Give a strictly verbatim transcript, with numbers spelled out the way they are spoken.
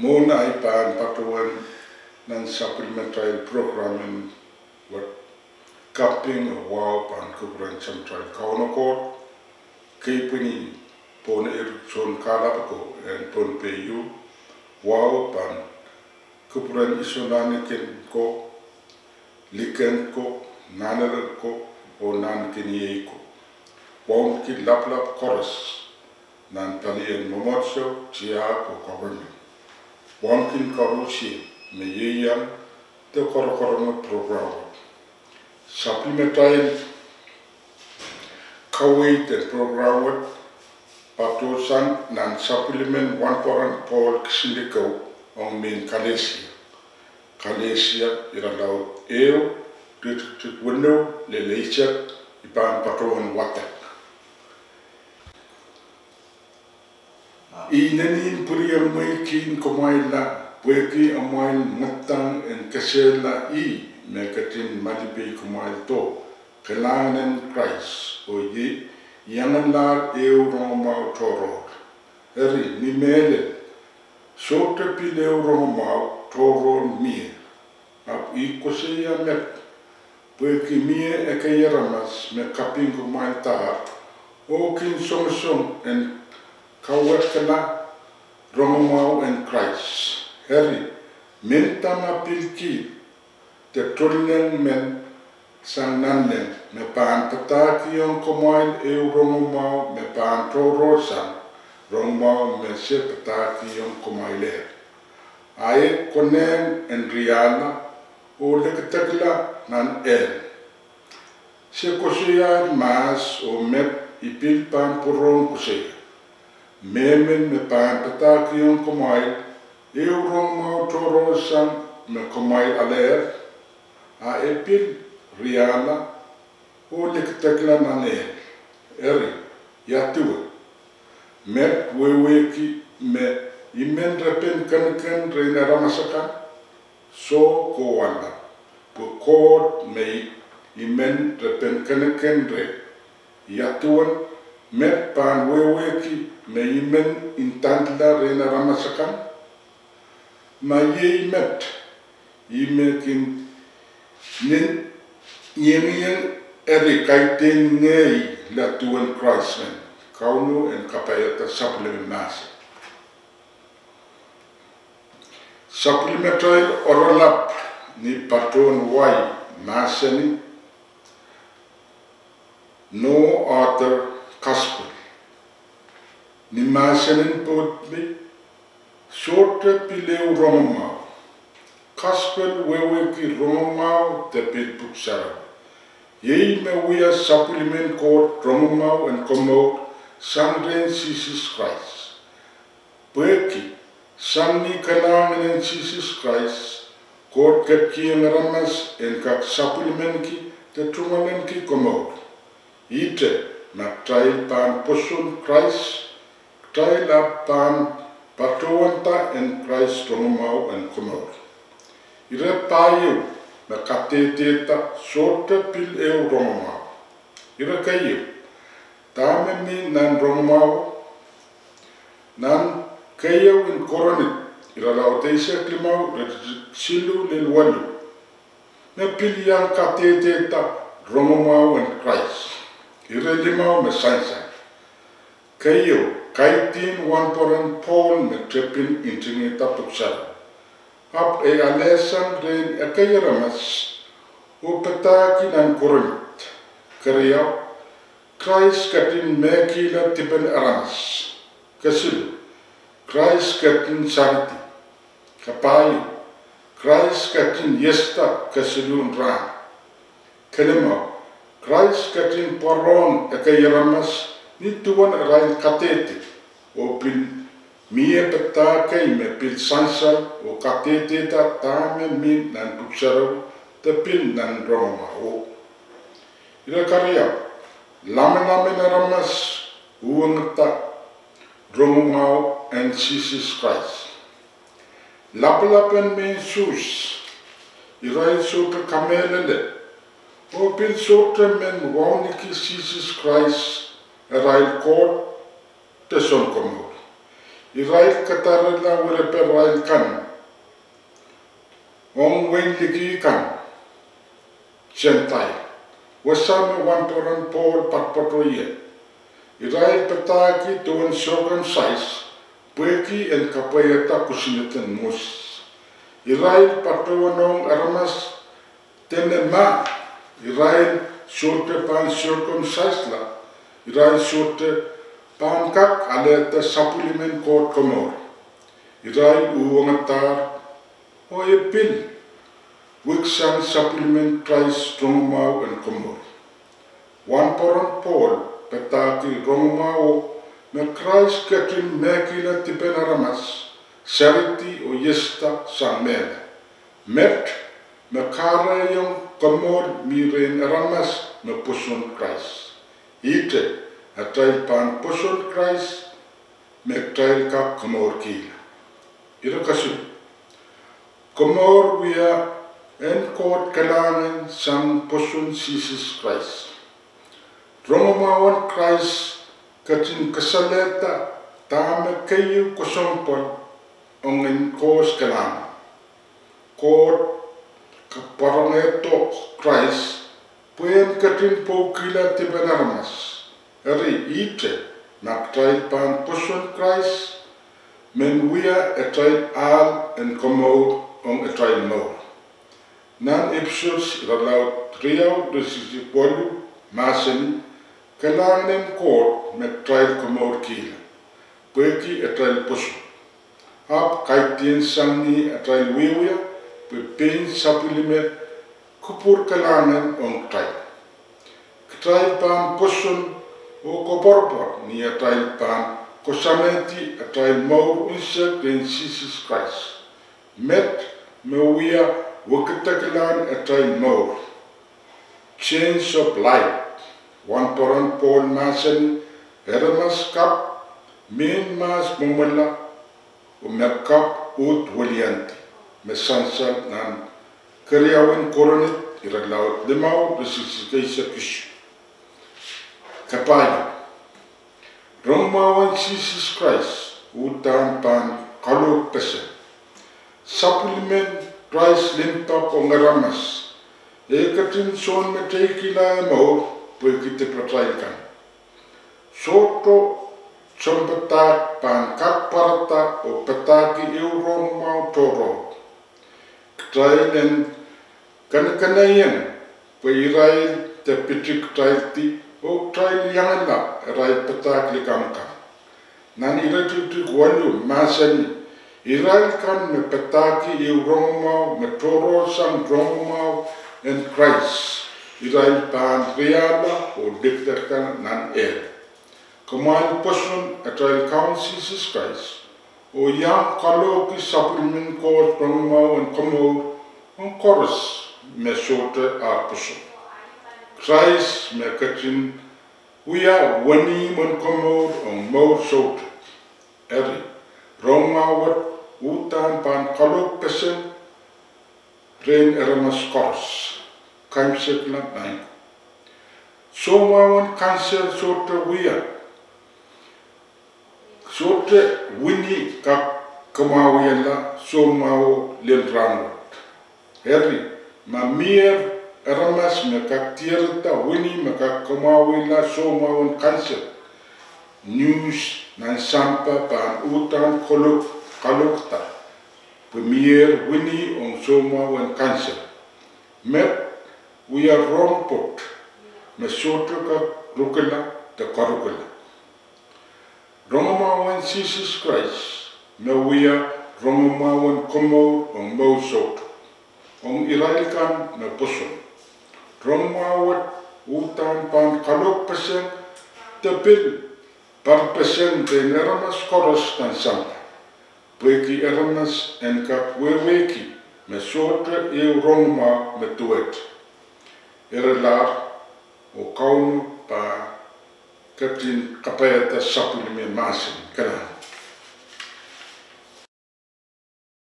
Mwohn ahi pahn patohwan nan sapwellimatail program en wet, kaping oh wahu pahn kupwuren Samatail Kauno Koht, keipweni pohn ehu soun kahlap ko en Pohnpei ieu. Wahu pahn kupwuren iso nahnkihn ko, likend ko, nahnalek ko, oh nahnkihn iei ko. Wauneki lapalap koaros nan palien mwomwohdiso, tiahk oh government. Wauneki koaros me ieiang de korokoronge program wet. Sapwellimatail kaweid en program wet patohsang nan sapwellimen wahnpoaron Pohl kisinlikou ong mehn Kalesia. Kalesia irelaud ehu, iretikitik weneu lel eisek, I pahn patohwan wadek. I inenen pwuriamwei kihn kumwail la, pwehki amwail mwadang en kesehla ih me ketin malipeikimwaildo, kalahngan en Krais, oh iei iangenlahr ehu rongamwahu tohrohr. Eri, ni mehlel, sohte pil ehu rongamwahu tohrohr mie. Ahpw I koasoia met, pwehki mie ekei aramas me kapingkumwaildahr, oh kin songosong en kawehkala rongamwahu en Krais. Eri, mehnda ma pil kihd, de tohnleng men sang nanleng, me pahn padahkihong kumwail ehu rongamwahu me pahn tohrohrsang rongamwahu me se padahkihong kumwailehr. A e konehng en riahla oh likidekla nan ehl. Se koasoiahr mahs oh met I pil pahn pwurehng koasoia. Mehmen me pahn padahkihong kumwail ehu rongamwahu tohrohrsang me kumwail alehr, a e pil riahla oh likidekla nan ehl. Eri, ia duwen? Met wehwehki me I men repen keniken rehn aramas akan? Soh kohwala, pwe Koht me I men repen keniken reh. Ia duwen? Met pahn wehwehki me I men ndandla rehn aramas akan? Ma iei met, I me kin nin iengieng, eri kaidehn ngehi la duwen Krais men. Kauno en kapaiada sapwellime mahsen. Sapwellimatail oaralap ni patohwan wai mahsanih No Other Gospel. Ni mahsen en Pohnpei, sohte pil ehu rongamwahu. Gospel wehwehki rongamwahu de pil Pwuhk Sarawi. Iei me wia sapwellimen Koht rongamwahu en komour sang rehn Sises Krais. Pwehki sang ni kalahngan en Sises Krais, Koht ketikihong aramas en kak sapwellimaniki de tungoaleniki komour. Ihte, ma kitail pahn pwoson Krais, kitail ahpw pahn patohwanda en Krais rongamwahu en komour. Ire pahieu me kadehdehda sohte pil ehu rongamwahu. Ire keieu, dahme mi nan rongamwahuo? Nan keieu en Korint, irelaud eisek limau, iretikitik siluh lel waluh, me pil iang kadehdehda rongamwahu en Krais. Ire limau me sansal. Keieu, kaidehn wahnpoaron Pohl me tepin ntingihda Pwuhk Sarawi, ahpw e alehsang rehn ekei aramas oh padahki nan Korint. Keriau, Krais ketin mehkihla dipen aramas. Kesiluh, Krais ketin saridi. Kapahieu, Krais ketin iesada kesiluhn rahn. Kelimau, Krais ketin pwarohng ekei aramas ni duwen arail kadehde oh pil mie padahk kei me pil sansal oh kadehdehda dahme mi nan Pwuhk Sarawi de pil nan rongamwahuo. Ire keriau, lamalam en aramas uhwongada rongamwahu en Sises Krais. Lapalap en mehn Suhs, irail sohte kamehlele oh pil sohte men wauneki Sises Krais, arail Koht de Sounkomour. irail kadarala wireperail kan ong wehin liki kan, Gentile, wasa me wahnpoaron Pohl poatopoatoi ie. Irail padahki duwen circumcise pwehki en kapwaiada kosonned en Moses. Irail patohwanohng aramas dene ma irail sohte pahn circumcisela, irail sohte pahn kak alehda sapwellimen Koht komour. Irail uhwongadahr oh e pil wiksang sapwellimen Krais rongamwahu en komour. Wahnpoaron Pohl padahki rongamwahuo me Krais ketin mehkihla dipen aramas, seridi oh iesada sang mehla. Met me kahrehiong komour mi rehn aramas me pwoson Krais. Ihte atail pahn pwoson Krais me kitail kak komourkihla. Ire kasukuhl, komour wia en Koht kalahngan sang pwoson Sises Krais. Rongamwahu en Krais ketin kasalehda dahme keieu kesempwal ong en koaros kalahngan. Koht kapwarehdo Krais pwe en ketin pwoukihla dipen aramas. Eri ihte ma kitail pahn pwoson Krais, men wia atail ahl en komour ong atail mour. Nan Episos irelaud riau, iretikitik waluh mahsanih, kalahngan en Koht me kitail komourkihla pwehki atail pwoson. Ahpw kaidehn sang ni atail wiewia pwe pein sapwellime kupwur kalahngan ong kitail. Kitail pahn pwoson oh koapworopwor ni atail pahn koasoanehdi atail mour unsek rehn Sises Krais. Met me wia wekidekilahn atail mour. Change of life. Wahnpoaron Pohl mahsanih, aramas kapw mehn mahs mwomwla oh me kapw uhd weliandi, me sansal nan keriaun Korint irelaud limau, iretikitik eisek isuh. Kapai, rongamwahu en Sises Krais uhdahn pahn kalohkpeseng. Sapwellimen Krais limpoak ong aramas, e ketin sounmeteikihla eh mour pwehki dipatail kan. Sohte sounpadahk pahn kak pwarada oh padahki ehu rongamwahu tohrohr. Kitail en kenekenehieng pwe irail de piti kitaildi oh kitail iangala arail padahk likamw kan. Nan iretikitik waluh mahsanih, irail kan me padahki ehu rongamwahu me tohrohr sang rongamwahu en Krais, irail pahn riahla oh likidekla nan ehl. Kumwail pwoson atail Kaun Sises Krais oh iang kalohki sapwellimen Koht rongamwahu en komour ong koaros me sohte ar pwoson. Krais me ketin wia wenihmw en komour ong mour soutuk. Eri, rongamwahu wet uhdahn pahn kalohkpeseng rehn aramas koaros. Kaimwisekla maing ko, soumwahu en kanser sohte wia, sohte wini kak kamwahwihala soumwahuo lel rahnwet. Eri, ma mier aramas me kak diarada wini me kak kamwahwihla soumwahu en kanser, news nan sampah pahn uhdahn kalohk, kalohkda pwe mier wini ong soumwahu en kanser. Met wia rong pwoat me sohte kak rukila de karukila. Rongamwahu en Sises Krais me wia rongamwahu en komour ong mour soutuk, ong irail kan me pwoson. Rongamwahu wet uhdahn pahn kalohkpeseng de pil parpeseng rehn aramas koaros nan sampah, pwehki aramas en kak wehwehki me sohte ehu rongamwahu me duwehte. Irelahr, oh Kauno pahn ketin kapaiada sapwellime mahsen kalahngan.